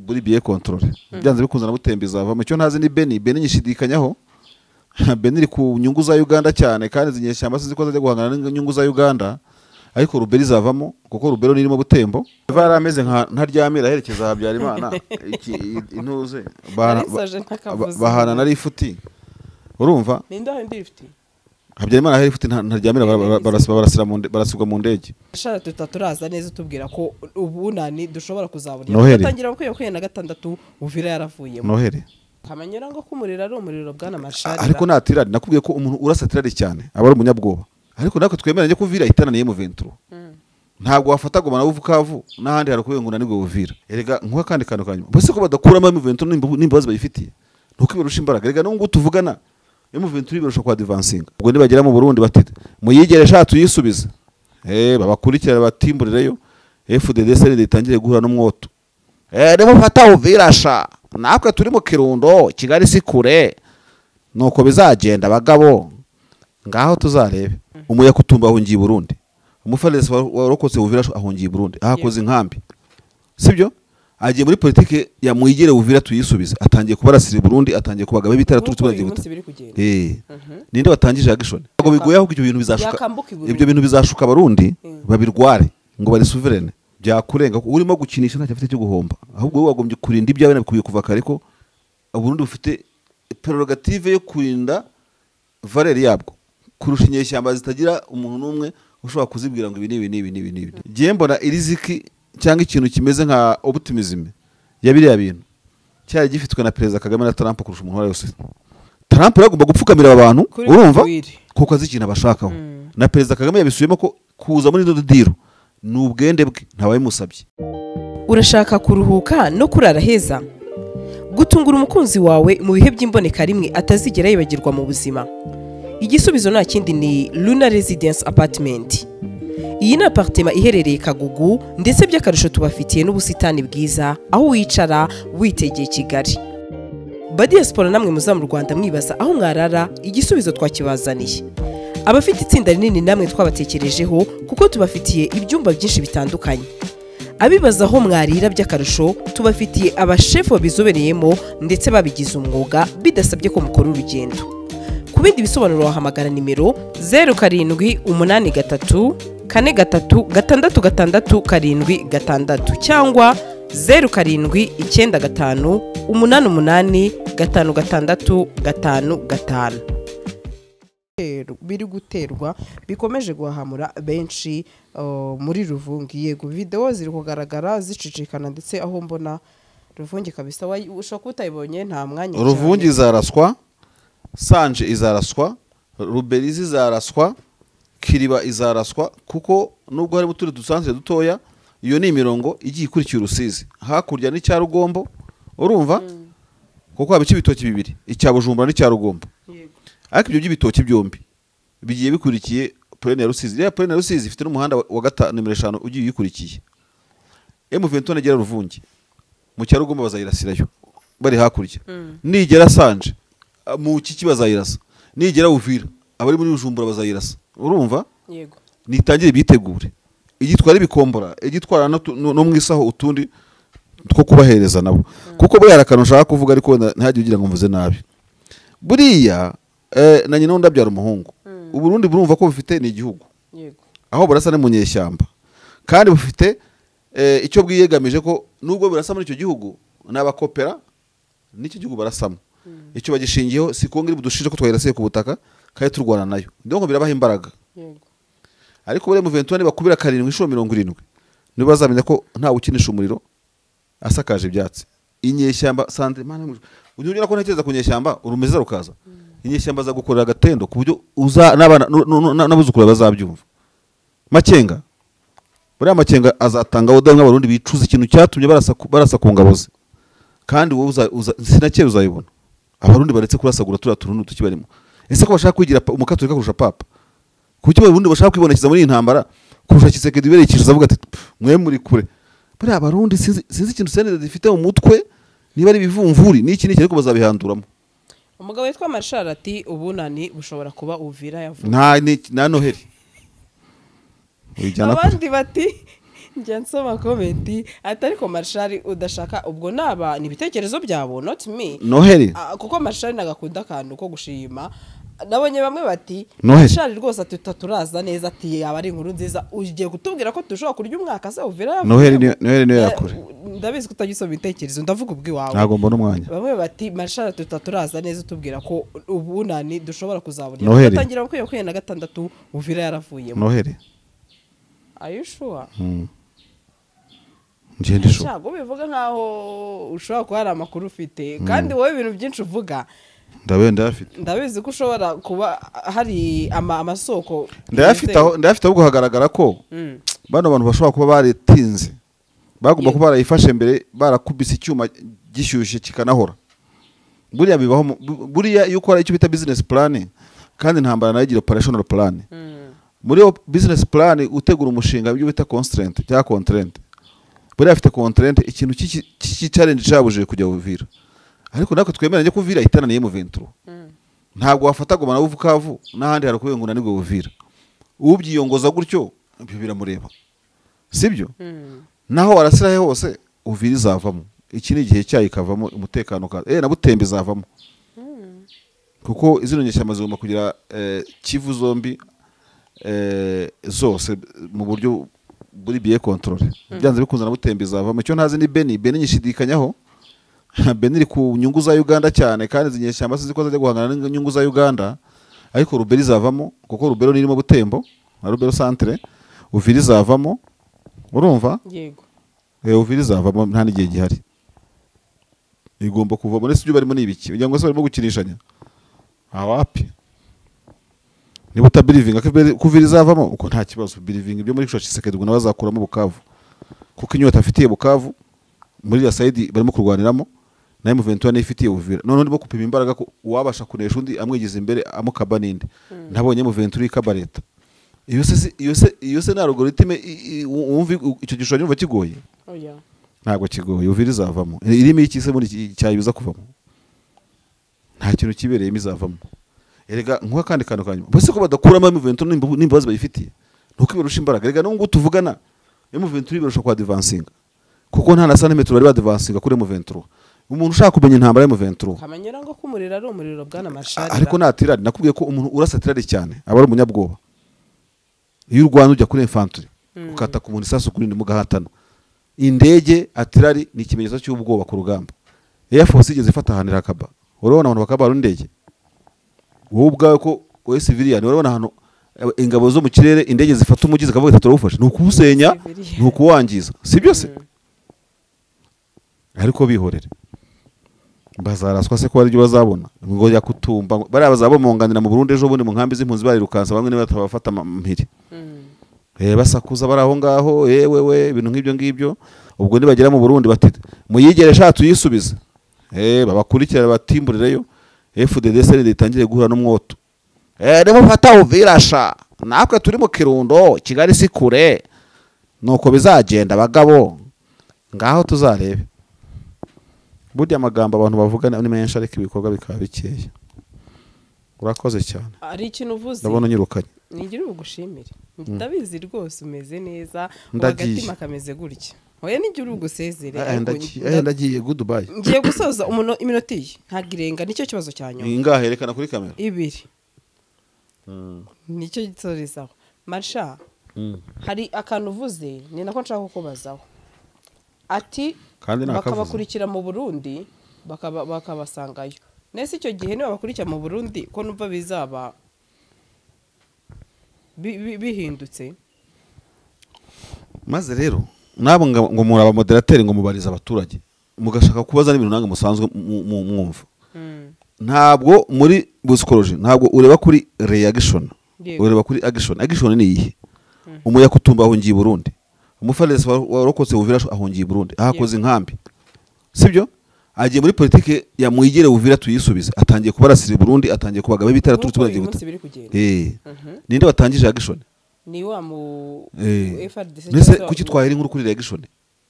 Buri biye contrôle byanze bikunze na Butembe izavamo. Icyo ntazi ni Beni. Beni nyishidikanyaho. Beni iri ku nyungu za Uganda cyane, kandi izi nyeshyamba sinzi ko zajya guhangana n'inyungu za Uganda, ariko Ruberi izavamo kuko Rubero nirimo Butembo. Yari ameze nka Ntaryamira aherekeza Habyarimana intuze bahana na rifuti, urumva ninde aho ndi rifuti Habyarimana aho rifuti Ntaryamira barasira mu barasubwa mu ndege. Shara tutaturaza neza tubwira ko ubunani dushobora kuzabona tangira mu 2026 Uvira yaravuyemo Noheli kamanyura ngo kumurira ari umuriro bwana Marshal. Ariko natirari nakubwiye ko umuntu urasa tirari cyane aba ari umunyabwoba, ariko natwe twemeranye ko Uvira itananiye mu 23 ntabwo wafata Goma na Bukavu n'ahandi harakubwiye ngo nanirwe Uvira. Erega nkuha kandi kantu kanyuma bose ko badakuramo M23 n'imbabazi bayifitiye nuko ibarusha imbaraga. Erega nubwo tuvugana M23 ibarusha kwa advancing, ubwo nibagera mu Burundi bati muyigere sha tuyisubize, babakurikira batimburireyo FDD SND itangire guhura n'umwoto. Remo fata Uvira sha natwe turi mu Kirundo Kigali si kure nuko bizagenda bagabo ngaho tuzarebe. Umuya kutumba ahungiye Burundi, umufaresi warokotse Uvira ahungiye Burundi ahakoze inkambi, sibyo? Agiye muri politike ya muyigere Uvira tuyisubize, atangiye kubarasira Burundi, atangiye kubagaba ibitara turutse bagiye guta. Ninde watangije action? Ngo bigoye aho ibyo bintu bizashuka, ibyo bintu bizashuka Abarundi babirware ngo bari souverain byakurenga. Urimo gukinisha ntacyo afite cyo guhomba, ahubwo wowe wagombye kurinda ibyawe nabikuye kuva kare ko Burundi bufite prerogative yo kurinda valeur yabwo kurusha inyeshyamba zitagira umuntu n'umwe ushobora kuzibwira ngo ibi n'ibi n'ibi n'ibi n'ibi. Ngiye mbona iriziki cyangwa ikintu kimeze nka optimism ya biriya bintu cyari gifitwe na Perezida Kagame na Trump kurusha umuntu wese. Trump yagomba gupfukamira abantu, urumva kuko azi ikintu abashakaho, na Perezida Kagame yabisubiyemo ko kuza muri ino deal ni ubwende bwe ntawabimusabye. Urashaka kuruhuka no kurara heza, gutungura umukunzi wawe mu bihe by'imboneka rimwe atazigera yibagirwa mu buzima? Igisubizo nta kindi ni Luna Residence Apartment. Iyi ni apartment iherereye Kagugu, ndetse by'akarusho tubafitiye n'ubusitani bwiza aho wicara witegeye Kigali. Ba diaspora namwe muza mu Rwanda mwibaza aho mwarara, igisubizo twakibazaniye. Abafite itsinda rinini namwe twabatekerejeho kuko tubafitiye ibyumba byinshi bitandukanye. Abibaza aho mwarira by'akarusho tubafitiye abashefu babizobereyemo ndetse babigize umwuga bidasabye ko mukora urugendo. Ku bindi bisobanuro wahamagara nimero 0783 43 66 76 cyangwa 0795 88 56 55. Biri guterwa bikomeje guhahamura benshi muri Ruvungi. Yego video ziri kugaragara zicicikana, ndetse aho mbona Ruvungi kabisa ushobora kutayibonye nta mwanya. Ruvungi izaraswa, Sanje izaraswa, Ruberizi izaraswa, Kiriba izaraswa, kuko nubwo hari utundi dusanzwe dutoya iyo ni imirongo igiye ikurikiye Rusizi hakurya ni cya Rugombo, urumva kuko haba ibitoki bibiri icya Bujumbura n'icya Rugombo. Ariko ibyo by'ibitoki byombi bigiye bikurikiye Plaine ya Rusizi. Ya Plaine ya Rusizi ifite n'umuhanda wa gatanu nimero 5 ugiye uyikurikiye. M23 igera Ruvungi mu cya Rugombo bazayirasirayo bari hakurya. Nigera Sanje mu kiki bazayirasa, nigera Uvira abari muri Bujumbura bazayirasa, urumva? Yego. Nitangire bitegure igitwara ibikombora, igitwara no mwisaho utundi two kubahereza nabo, kuko buriya akantu nshaka kuvuga ariko ntihagire ugira ngo mvuze nabi. Buriya na nyina ndabyara umuhungu. Uburundi burumva ko bufite ni igihugu. Yego. Aho burasa ne munyeshyamba kandi bufite icyo bwiyegamije ko nubwo burasa muri icyo gihugu n'abakopera n'icyo gihugu barasamo. Icyo bagishingiyeho si kongo iri budushinje ko twayirasiye ku butaka kandi turwana nayo. Ndongo birabaha imbaraga. Yego. Ariko bure mu 21 bakubira 7 inshuro 70 nibo bazamenya ko nta ukinisha umuriro asakaje ibyatsi. Inyeshyamba Sandre mana unyura ko ntekereza ku nyeshyamba urumeza rukaza. Inyeshyamba za gukorera agatendo ku buryo uza n'abana n'abuzukuru bazabyumva. Makenga buriya Makenga azatanga oda nk'abarundi bicuza ikintu cyatumye barasa ku ngabo ze, kandi wowe sinakera uzayibona. Abarundi baretse kurasagura turiya tuntu tukibarimo. Ese ko bashaka kwigira umukatolika kurusha papa? Kuki abarundi bashaka kwibonekeza muri iyi ntambara kurusha Tshisekedi berekije avuga ati mwe muri kure? Buriya abarundi sinzi ikintu CNDD zifite mu mutwe, niba ari ibivumvuri n'iki n'iki, ariko bazabihanduramo. Umugabo witwa Marshal ati ubunani bushobora kuba Uvira yavuze nta Noheli. Abandi bati Njya nsoma comment atari ko Marshal udashaka ubwo naba ni ibitekerezo byabo, not me. Noheli. Kuko Marshal nagakunda akantu ko gushima. Nabonye bamwe bati Noheli. Marshal rwose ati tuturaza neza, ati yaba ari inkuru nziza ugiye kutubwira ko dushobora kurya umwaka se Uvira. Noheli Noheli niyo yakure. Ndabizi ko utagisoma ibitekerezo, ndavuga ubwiwawe. Ntago mbona umwanya. Bamwe bati Marshal tuturaza neza utubwira ko ubunani dushobora kuzaburya. Noheli. Tangira mu 2026 Uvira yaravuyemo. Noheli. Are you sure? Ngende sure. Ntabwo bivuga nkaho ushobora kuba hari amakuru ufite kandi wowe ibintu byinshi uvuga ndayafite. Ndabizi ko ushobora kuba hari amasoko ndayafite aho, ndayafite ahubwo hagaragara ko bano bantu bashobora kuba baretinze, bagomba kuba barayifashe mbere, barakubise icyuma gishyushye kikanahora. Buriya bibaho, buriya iyo ukora icyo bita business plan, kandi intambara nayo igira operational plan. Muri business plan utegura umushinga ibyo bita constraint cyangwa contraint. Buriya afite contraint, ikintu cy'iki challenge cyabujije kujya Uvira. Ariko natwe twemeranye ko Uvira itananiye mu 23. Ntabwo wafata Goma na Bukavu n'ahandi hari kubera ngo unanirwe Uvira. Ubyiyongoza gutyo ibyo biramureba. Sibyo? Naho warasira hose Uvira izavamo. Iki ni igihe cyayo ikavamo umutekano ka na Butembe izavamo. Kuko izino nyeshyamba zigomba kugira Kivu zombi zose mu buryo buri bien contrôlé. Byanze bikunze na Butembe izavamo. Icyo ntazi ni Beni, Beni nyishidikanyaho. Beni iri ku nyungu za Uganda cyane kandi zinyeshyamba sinzi ko zajya guhangana n'inyungu za Uganda, ariko Rubero izavamo kuko Rubero nirimo Butembo na Rubero centre. Uvira izavamo, urumva? Yego. Uvira izavamo nta n'igihe gihari. Igomba kuva muri sibyo barimo nibiki kugira ngo se barimo gukinishanya. Awapi. Niba utabelivinga ko Uvira izavamo uko nta kibazo, believing ibyo muri Tshisekedi ngo nabazakuramo Bukavu. Kuko inyota afitiye Bukavu muri ya side barimo kurwaniramo na M23 ifitiye Uvira. None ndimo kupima imbaraga ko uwabasha kunesha undi amwigiza imbere amukaba ninde. Ntabonye M23 ikabareta. Iyo se na algorithm wumva icyo gishushanyo umva kigoye? Oya. Ntabwo kigoye, Uvira izavamo. Irimo iki se muri cyayibuza kuvamo? Nta kintu kibereyemo izavamo. Erega nkuwa kandi kantu kanyuma. Bose ko badakuramo M23 n'imbabazi bayifitiye. Nuko ibarusha imbaraga. Erega nubwo tuvugana M23 ibarusha kwa advancing. Kuko nta na santimetero bari badvancinga kuri M23. Umuntu ushaka kumenya intambara ya M23 kamanyera ngo kumurira ari umuriro bwana Marshal. Ariko natirari nakubwiye ko umuntu urasa tirari cyane aba ari umunyabwoba. Iyo urwana ujya kuri infantry ukata ku muntu isasu kuri mugahatana. Indege atirari ni ikimenyetso cy'ubwoba ku rugamba. Air Force igeze ifata ahantu irakaba. Urabona abantu bakabara indege. Wowe ubwawe ko wowe civilian urabona ahantu ingabo zo mu kirere indege zifata umugi zikavuga ati turawufashe. Ni ukuwusenya, ni ukuwangiza. Si byose? Ariko bihorere. Bazaraswa se ko ari byo bazabona ngo yakutumba bari bazabomonganira mu Burundi ejo bundi mu nkambi z'impunzi barirukansa bamwe nibatabafata mpiri. Basakuza bari aho ngaho wewe ibintu nk'ibyo ngibyo ubwo nibagera mu Burundi bati muyigere sha tuyisubize. Babakurikira batimburireyo FDD itangire guhura n'umwoto. Remo fata Uvira sha natwe turi mu Kirundo Kigali si kure nuko bizagenda bagabo ngaho tuzarebe. Burya amagambo abantu bavuga ni menshi ariko ibikorwa bikaba bikeya. Urakoze cyane. Ari ikintu uvuze. Ndabona unyirukanye. Nigira ugushimire. Ndabizi rwose umeze neza, agatima kameze gutya. Oya nigira ugusezere. Ndagiye goodbye. Ngiye gusoza umuntu iminota iyi ntagirenga nicyo kibazo cyanyu. Ingahe rekana kuri kamera. Ibiri. Nicyo gitorezaho. Marsha. Hari akantu uvuze ni nako nshaka kukubazaho. Ati bakabakurikira mu Burundi bakabasangayo. Nese icyo gihe niba bakurikira mu Burundi ko numva bizaba bihindutse. Maze rero nabo ngo muri aba moderateur ngo mubariza abaturage mugashaka kubaza n'ibintu nange musanzwe mwumva. Ntabwo muri psychology ntabwo ureba kuri reaction, ureba kuri action. Action ni iyihe? Umuyaga utumba ahungiye Burundi. Umufaresi warokotse Uvira ahungiye Burundi ahakoze inkambi. Sibyo? Agiye muri politike ya mwigere Uvira tuyisubize, atangiye kubarasira Burundi, atangiye kubagaba bitara turutse bagiye guta. Ninde watangije action? Ni wa mu FRDC. Nese kuki twahera inkuru kuri reaction?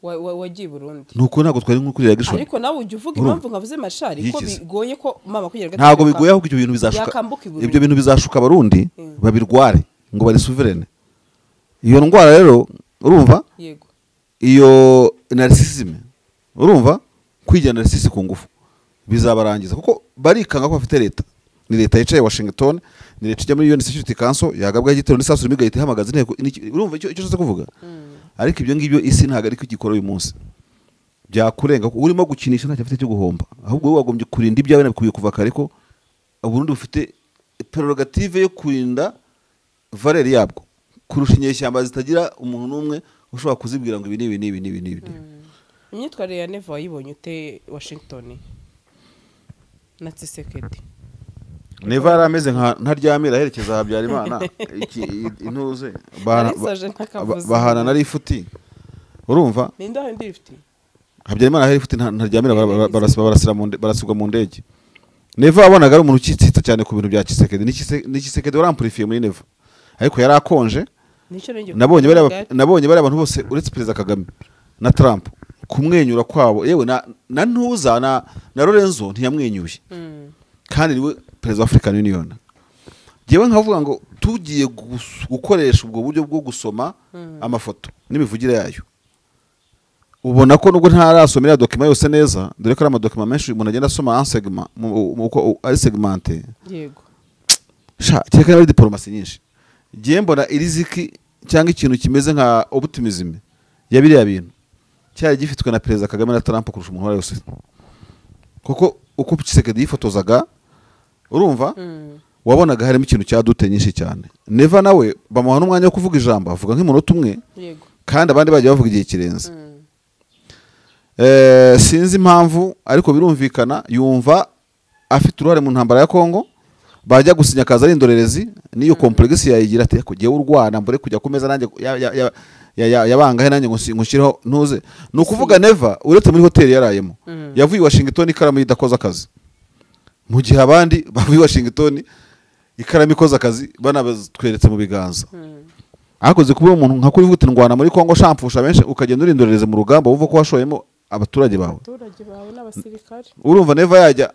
Wagiye Burundi. Nuko ntabwo twahera inkuru kuri reaction. Ariko nawe ujya uvuga impamvu nkavuze Mashari ko bigoye ko mama kugira gatatu. Ntabwo bigoye ahubwo ibyo bintu bizashuka. Ibyo bintu bizashuka Abarundi babirware ngo bari souverain. Iyo ndwara rero urumva? Yego. Iyo narcissism, urumva, kwigira narcissism ku ngufu bizabarangiza, kuko barikanga ko bafite leta. Ni leta yicaye Washington, ni leta ijya muri UN Security Council, yagabwa igitero n'isasu rimwe igahita ihamagaza inteko. Urumva icyo nshatse kuvuga? Ariko ibyo ngibyo isi ntabwo ariko igikora uyu munsi, byakurenga kuko urimo gukinisha ntacyo afite cyo guhomba. Ahubwo wowe wagombye kurinda ibyawe, nabikwiye kuva kare ko Uburundi bufite prerogative yo kurinda valeur yabwo kurusha inyeshyamba zitagira umuntu n'umwe ushobora kuzibwira ngo ibi n'ibi n'ibi n'ibi n'ibi. Imyitwarire ya Neva wayibonye ute Washington na Tshisekedi? Neva yari ameze nka Ntaryamira aherekeza Habyarimana intuze Narisoje ntakavuze. Bahana na lifuti, urumva? Ninde wahindi ifite? Habyarimana ahera lifuti Ntaryamira, barasibwa mu ndege. Neva wabonaga ari umuntu ukitsitsa cyane ku bintu bya Tshisekedi. Ni Tshisekedi warampurifiye muri Neva, ariko yari akonje. Nicyo nenge. Nabonye bariya abantu bose uretse Perezida Kagame na Trump kumwenyura kwabo, yewe na ntuza na Lorenzo ntiyamwenyuye, kandi niwe perezida wa African Union. Jewe nkavuga ngo tugiye gukoresha ubwo buryo bwo gusoma amafoto n'imivugire yayo, ubona ko nubwo ntarasoma iriya document yose neza, dore ko ari amadocuments menshi umuntu agenda asoma en segment, uko ari segmenté, sha kereka niba ari diplomasi nyinshi. Ngiye mbona iriziki cyangwa ikintu kimeze nka optimism ya biriya bintu cyari gifitwe na Perezida Kagame na Trump kurusha umuntu uwo ari we wese, kuko uko Tshisekedi yifotozaga, urumva, wabonaga harimo ikintu cya doute nyinshi cyane. Neva nawe bamuha n'umwanya wo kuvuga ijambo, avuga nk'imunota umwe, kandi abandi bagiye bavuga igihe kirenze. Sinzi impamvu, ariko birumvikana, yumva afite uruhare mu ntambara ya Kongo, bajya gusinya akaza ari indorerezi. N'iyo complexe yayigira ati ko jyewe urwana mbure kujya ku meza nanjye yabangahe nanjye ngo ngushyireho ntuze. Ni ukuvuga Neva uretse muri hoteli yarayemo, yavuye i Washington ikaramu idakoze akazi, mu gihe abandi bavuye i Washington ikaramu ikoze akazi banabitweretse mu biganza. Hakoze kuba umuntu nka kuri uvuga uti ndwana muri Kongo shampfusha benshi, ukagenda uri indorerezi mu rugamba wumva ko washoyemo abaturage bawe. Abaturage bawe n'abasirikare. Urumva Neva yajya,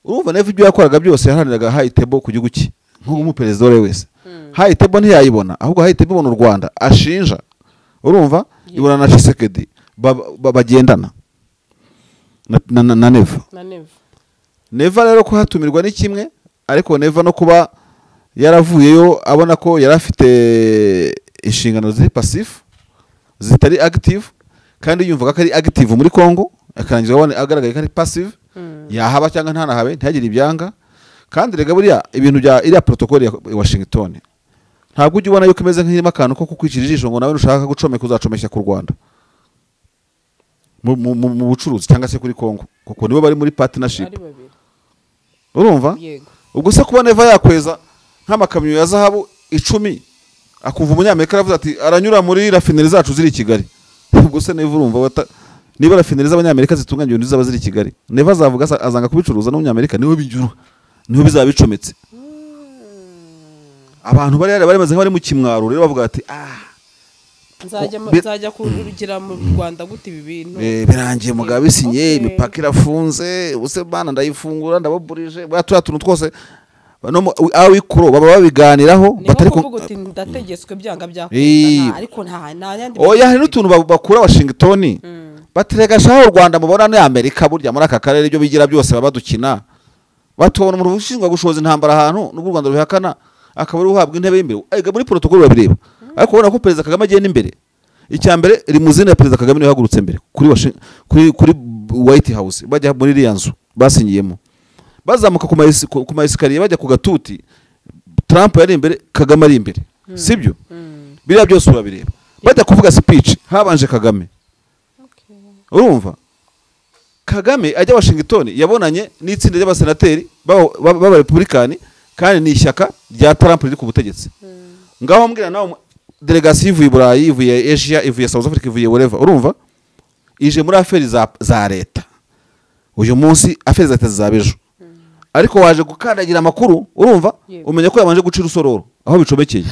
urumva Neva ibyo yakoraga byose yaharaniraga high table ku gihugu cye nk'umuperezida uwo ari we wese. High table ntiyayibona, ahubwo high table ibona u Rwanda ashinja, urumva, ibona na Tshisekedi bagendana na Neva. Na Neva. Neva rero kuhatumirwa ni kimwe, ariko Neva no kuba yaravuyeyo abona ko yari afite inshingano ziri passive, zitari active, kandi yumvaga ko ari active muri Congo, akarangiza abona agaragaye ko ari passive, yahaba cyangwa ntanahabe ntihagire ibyanga. Kandi rega buriya ibintu bya iriya protocole ya Washington, ntabwo ujya ubona yuko imeze nk'irimo akantu ko kukwicira ijisho ngo nawe nushaka gucomeka uzacomeshya ku Rwanda mu bucuruzi cyangwa se kuri Congo, kuko nibo bari muri partnership? Ari babiri. Urumva? Yego. Ubwo se kuba Neva yakweza nk'amakamyo ya zahabu 10, akumva umunyamerika aravuze ati aranyura muri raffinerie zacu ziri i Kigali, ubwo se Neva urumva niba raffinerie z'abanyamerika zitunganya ibintu zaba ziri i Kigali, Neva azavuga azanga kubicuruza n'umunyamerika? Niho binyura, niho bizaba bicometse. Abantu bari hariya bari bameze nk'abari mu kimwaro rero, bavuga bati ah. Nzajya kurugira mu Rwanda gute ibi bintu? Birangiye mugabo bisinye. Imipaka irafunze, ubuse bana ndayifungura, ndababurije bwa turiya tuntu twose no awikuro baba babiganiraho. Ni Batari nko kuvuga uti ndategetswe byanga byakunda, ariko nta yandi. Oya, hari n'utuntu bakura Washington, baterega shaho u Rwanda mubona ni Amerika burya muri aka karere ibyo bigira byose baba badukina, batubona umuntu ushinzwe gushoza intambara ahantu, nubwo u Rwanda rubihakana, akaba ari uhabwa intebe y'imbere. Ega muri protocole babireba, ariko ubona ko Perezida Kagame agenda imbere. Icya mbere, limousine ya Perezida Kagame niyo yahagurutse mbere kuri White House, bajya muri iriya nzu basinyiyemo, bazamuka ku ma escalier bajya ku gatuti, Trump yari imbere, Kagame ari imbere, sibyo? Biriya byose urabireba. Bajya kuvuga speech habanje Kagame. Urumva, Kagame ajya Washington yabonanye n'itsinda ry'abasenateri b'abarepublikani, kandi ni ishyaka rya Trump riri ku butegetsi. Ngaho mbwira nawe, delegasiyo ivuye i Burayi, ivuye Asia, ivuye South Africa, ivuye wherever, urumva, ije muri affaires za leta uyu munsi, affaires za leta zizaba ejo, ariko waje gukandagira amakuru, urumva, umenya ko yabanje guca urusororo aho bicomekeye.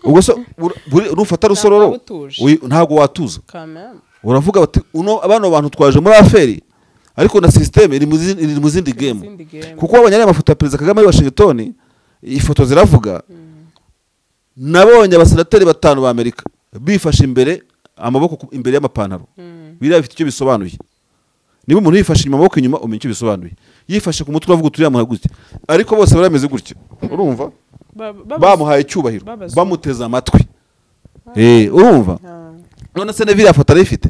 Ubwo se nufata rusororo Ntabwo utuje. Ntabwo watuza. Quand même. Uravuga bati uno bano bantu twaje muri affaires, ariko na système iri mu zindi game. Izindi game. Kuko wabonye ariya mafoto ya Perezida Kagame ari Washington, ifoto ziravuga. Nabonye abasenateri batanu ba Amerika bifashe imbere. amaboko imbere y'amapantaro, biriya bifite icyo bisobanuye. Niba umuntu yifashe inyuma, amaboko inyuma, umenya icyo bisobanuye. Yifashe ku mutwe uravuga uturiya muntu gutya, ariko bose barameze gutya, urumva bamuhaye icyubahiro, bamuteze amatwi. Urumva none se Neville afata arayifite,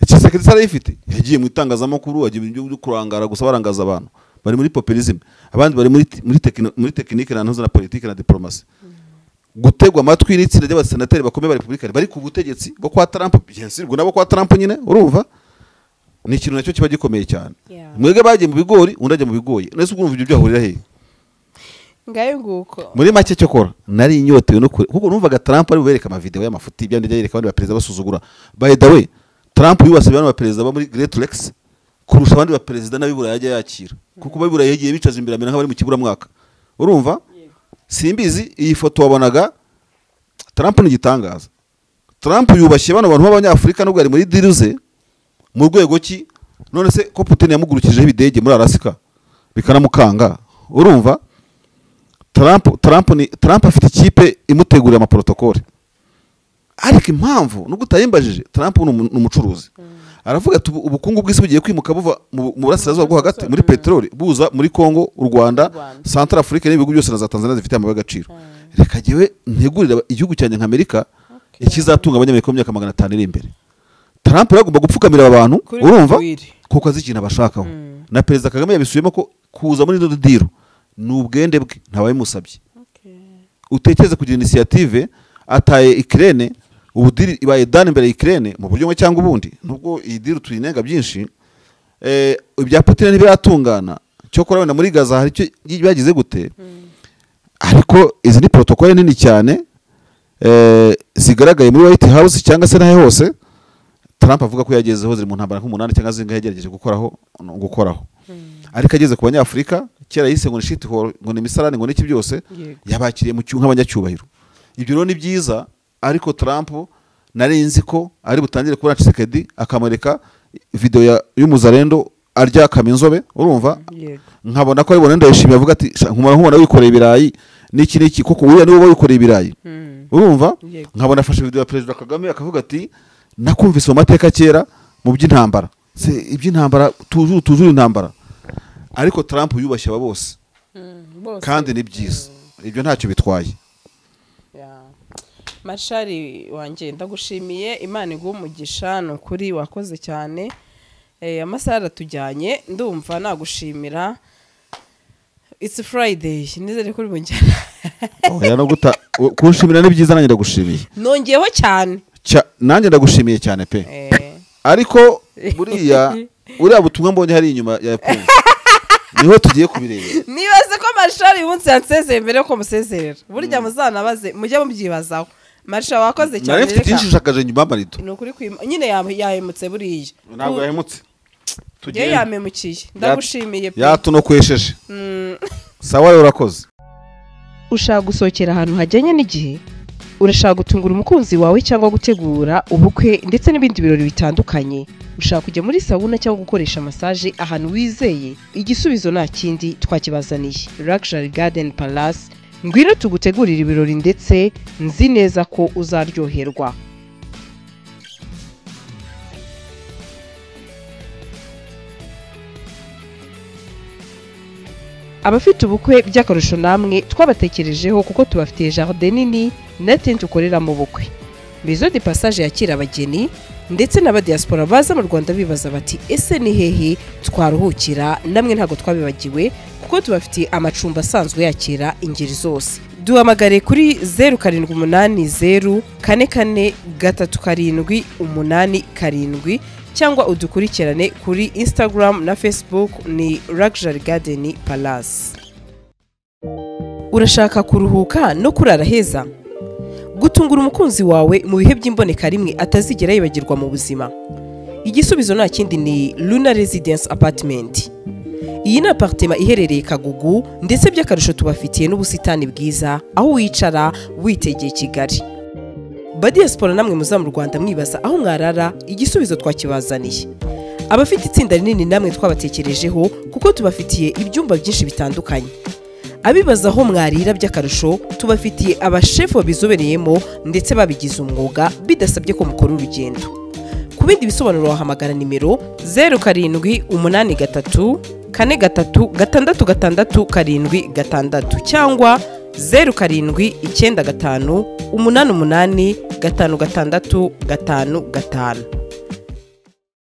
Tshisekedi arayifite, yagiye mu itangazamakuru, agiye mu byo kurangara gusa, barangaza abantu bari muri populism, abandi bari muri technique na ntuza na politique na diplomasi. Gutegwa amatwi n'itsinda ry'abasenateri bakomeye ba Republican bari ku butegetsi bo kwa Trump, bien sûr nabo kwa Trump nyine, urumva ni ikintu nacyo kiba gikomeye cyane. Mwege bagiye mu bigori, undi ajya mu bigoyi, nese urumva ibyo byahurira he? Ngayo nguko muri make cyo kora nari inyotewe no kuko numvaga Trump ari bubereka ama video y'amafuti ibyo ndya yereka abandi ba perezida basuzugura. By the way, Trump yubase abandi ba perezida bo muri Great Lakes kurusha abandi ba perezida n'abibura yajya yakira, kuko babibura yagiye bicaza imbere amera nk'abari mu kiburamwaka. Urumva simbizi iyi foto wabonaga Trump ni gitangaza. Trump yubashye bano bantu b'abanyafrika nubwo ari muri diruze mu rwego ki none se ko Putin yamugurukijeho ibidege muri Alaska bikanamukanga. Urumva Trump afite ikipe imutegurira ama protocole. Ariko impamvu nubwo utayimbajije, Trump ni umucuruzi. Aravuga ati ubukungu bw'isi bugiye kwimuka buva mu burasirazuba bwo hagati muri peteroli buza muri Congo, u Rwanda, Central Africa n'ibihugu byose na za Tanzania zifite amabuye y'agaciro. Reka jyewe ntegurira igihugu cyanjye nka Amerika ikizatunga abanyamerika mu myaka 500 iri imbere. Trump agomba gupfukamira aba bantu, urumva kuko azi ikintu abashakaho. Na Perezida Kagame yabisubiyemo ko kuza muri ino deal ni ubwende bwe, ntawabimusabye. Utekereze kugira initiative ataye Ukraine, ubu deal ibaye done imbere ya Ukraine mu buryo bumwe cyangwa ubundi, nubwo iyi deal tuyinenga byinshi. Ibya Putin ntibiratungana, cyo kora wenda muri Gaza hari icyo bagize gute, ariko izi ni protocole nini cyane zigaragaye muri White House cyangwa se nahe hose. Trump avuga ko yagezeho ziri mu ntambara nk'umunani cyangwa zingahe yagerageje gukoraho. Ariko ageze ku banyafrika kera yise ngo ni shit hole, ngo ni misarane, ngo niki byose, yabakiriye mu nk'abanyacyubahiro. Ibyo rero ni byiza, ariko Trump nari nzi ko ari butangire kubona Tshisekedi akamwereka video y'umuzarendo arya kaminzobe, urumva nkabona ko aribona ndayishimiye avuga ati nkumara nkubona wikoreye ibirayi niki niki, kuko uriya niwe wikoreye ibirayi, urumva nkabona afashe video ya Perezida Kagame akavuga ati nakumvise mu mateka kera mu by'intambara, se iby'intambara tujuru intambara. Ariko Trump yubashye aba bose kandi ni byiza, ibyo ntacyo bitwaye. Mashari wanjye ndagushimiye, Imana iguhe umugisha, ni ukuri wakoze cyane. Amasaha aratujyanye, ndumva nagushimira. It's Friday, nizere ko uri bunjyana. Oya no guta kunshimira ni byiza, nanjye ndagushimiye. Nongeyeho cyane. Nanjye ndagushimiye cyane pe. Ariko buriya uriya butumwa mbonye hari inyuma ya Paul niho tugiye kubireba. Nibaze ko Marshal umunsi yansezeye mbere ko musezerera. Burya muzanabaze mujye mubyibazaho. Marshal wakoze cyane. Nari mfite byinshi ushakaje nyuma marito. Ni ukuri nyine yahemutse buriya. Ntabwo yahemutse. Tugiye yamemukiye. Ndagushimiye pe. Yatunokwesheje. Sawa urakoze. Ushaka gusohokera ahantu hajyanye n'igihe? Urashaka gutungura umukunzi wawe cyangwa gutegura ubukwe ndetse n'ibindi birori bitandukanye? Ushaka kujya muri sauna cyangwa gukoresha massage ahantu wizeye? Igisubizo nta kindi twakibazaniye. Luxury Garden Palace, ngwino tugutegurira ibirori ndetse nzi neza ko uzaryoherwa. Abafite ubukwe by'akarusho namwe twabatekerejeho kuko tubafitiye jardin nini na tente ukorera mu bukwe. Maison de passage yakira abageni ndetse n'abadiaspora baza mu Rwanda bibaza bati ese ni hehe twaruhukira? Namwe ntago twabibagiwe kuko tubafitiye amacumbi asanzwe yakira ingeri zose. Duhamagare kuri 0780 44 37 87 cyangwa udukurikirane kuri Instagram na Facebook ni Luxury Garden Palace. Urashaka kuruhuka no kurara heza? Gutungura umukunzi wawe mu bihe by'imboneka rimwe atazigera yibagirwa mu buzima? Igisubizo nta kindi ni Luna Residence Apartment. Iyi ni apartment iherereye Kagugu ndetse by'akarusho tubafitiye n'ubusitani bwiza aho wicara witegeye Kigali. Ba diaspora namwe muza mu Rwanda mwibaza aho mwarara, igisubizo twakibazaniye. Abafite itsinda rinini namwe twabatekerejeho kuko tubafitiye ibyumba byinshi bitandukanye. Abibaza aho mwarira by'akarusho, tubafitiye abashefu babizobereyemo ndetse babigize umwuga, bidasabye ko mukora urugendo. Ku bindi bisobanuro wahamagara nimero 0783 43 66 76 cyangwa 0795 88 56 55.